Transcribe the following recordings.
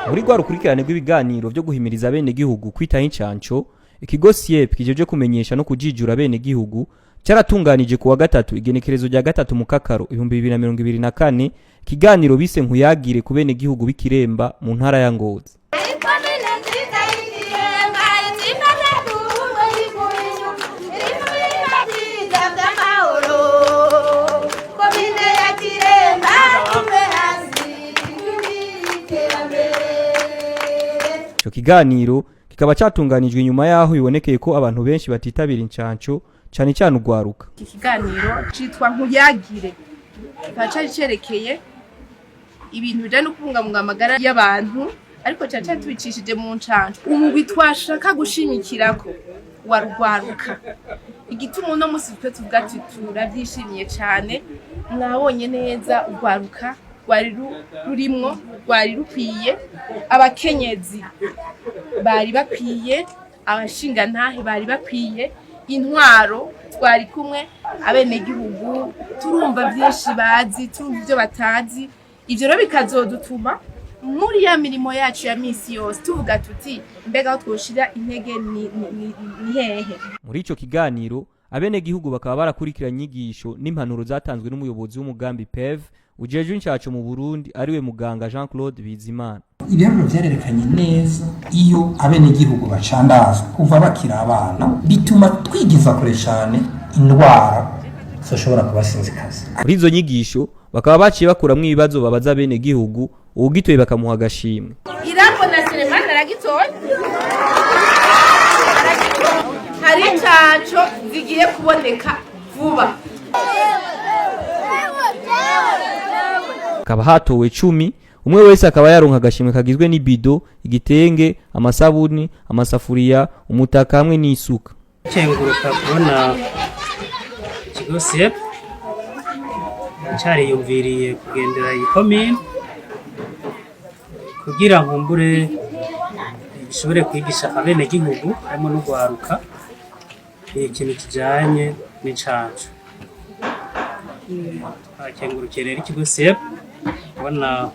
Muri rwa rukurikirane rw'ibiganiro byo guhimiriza abenegihugu kwitaho incanco, ikigo SIEP kijeje kumenyesha no kujijura abenegihugu cyaratunganije kuwa gatatu igenekerezo rya 3 mukakaro 2024 ikiganiro bise "Nkuyagire" ku benegihugu b'Ikiremba mu ntara ya Ngozi. Ikomine nziza y'Ikiremba itsimbata kurugo y'ikurinyu iri mu birima vyiza vy'amahoro. Komine ya Kiremba, tuve hasi iterambere. Ico kiganiro kikaba catunganijwe inyuma yaho bibonekeye ko abantu benshi batitabira incanco, cane cane urwaruka. Iki kiganiro citwa "Nkuyagire", kikaba cari cerekeye ibintu bijanye no kubungabunga amagara y'abantu, ariko cari cari tubicishije mu ncanco. Umugwi twashaka gushimikirako warugwaruka. Igituma uno musi twe tuvuga ati turavyishimiye cane, mwabonye neza urwaruka rwari rurimwo, rwari rukwiye, abakenyezi bari bakwiye, abashingantahe bari bakwiye, intwaro twari kumwe, abenegihugu turumva vyinshi bazi, turumva ivyo batazi. Ivyo rero bikazodutuma muri ya mirimo yacu ya misi yose tuvuga tuti: "Mbega aho twoshira intege ni hehe?" Muri ico kiganiro abenegihugu bakaba barakurikiranye inyigisho n'impanuro zatanzwe n'umuyobozi w'umugambi PEV ujejwe incaco mu Burundi, ariwe muganga Jean Claude Bizimana. Ibiharuro vyarerekanye neza: iyo abenegihugu bacandazwa kuva bakiri abana, bituma twigiza kure cyane indwara zoshobora kubasinzikaza. Muri izo nyigisho bakaba baciye bakuramwo ibibazo babaza abenegihugu, uwugitoye bakamuha agashimwe. Irambona Selemani aragitoye, aragitoye. Hari incanco zigiye kuboneka vuba. Hakaba hatowe 10, umwe wese akaba yaronka agashimwe kagizwe n'ibido, igitenge, amasabuni, amasafuriya, umutaka hamwe n'isuka. Kenguruka kubona ikigo SIEP cariyumviriye kugendera iyi komine kugira nkumbure gishobore kwigisha abenegihugu harimo n'urwaruka ikintu kijanye n'incanco. Twakengurukiye rero ikigo SIEP kubona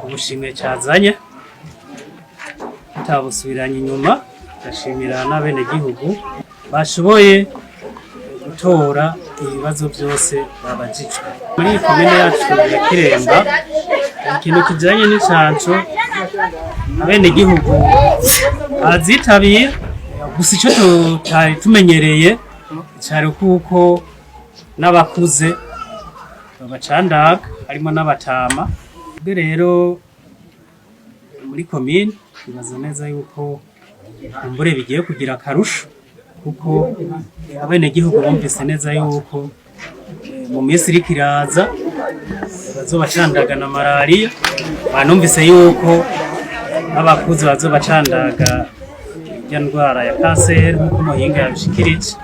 ubushimwe cazanye tutabusubiranye inyuma. Ndashimira n'abenegihugu bashoboye gutora ibibazo byose babajijwe. Muri iyi komine yacu ya Kiremba, ikintu kijanye n'incanco abenegihugu bazitabira. Gusa ico tutari tumenyereye cari kuko n'abakuze babacandaga, harimo n'abatama. Ubwo rero muri komine bibaza neza yuko kumbure bigiye kugira akarusho, kuko abenegihugu bumvise neza yuko mu minsi iriko iraza bazobacandaga na malariya, banumvise yuko n'abakuze bazobacandaga irya ndwara ya kanseri nk'uko umuhinga yabishikirije.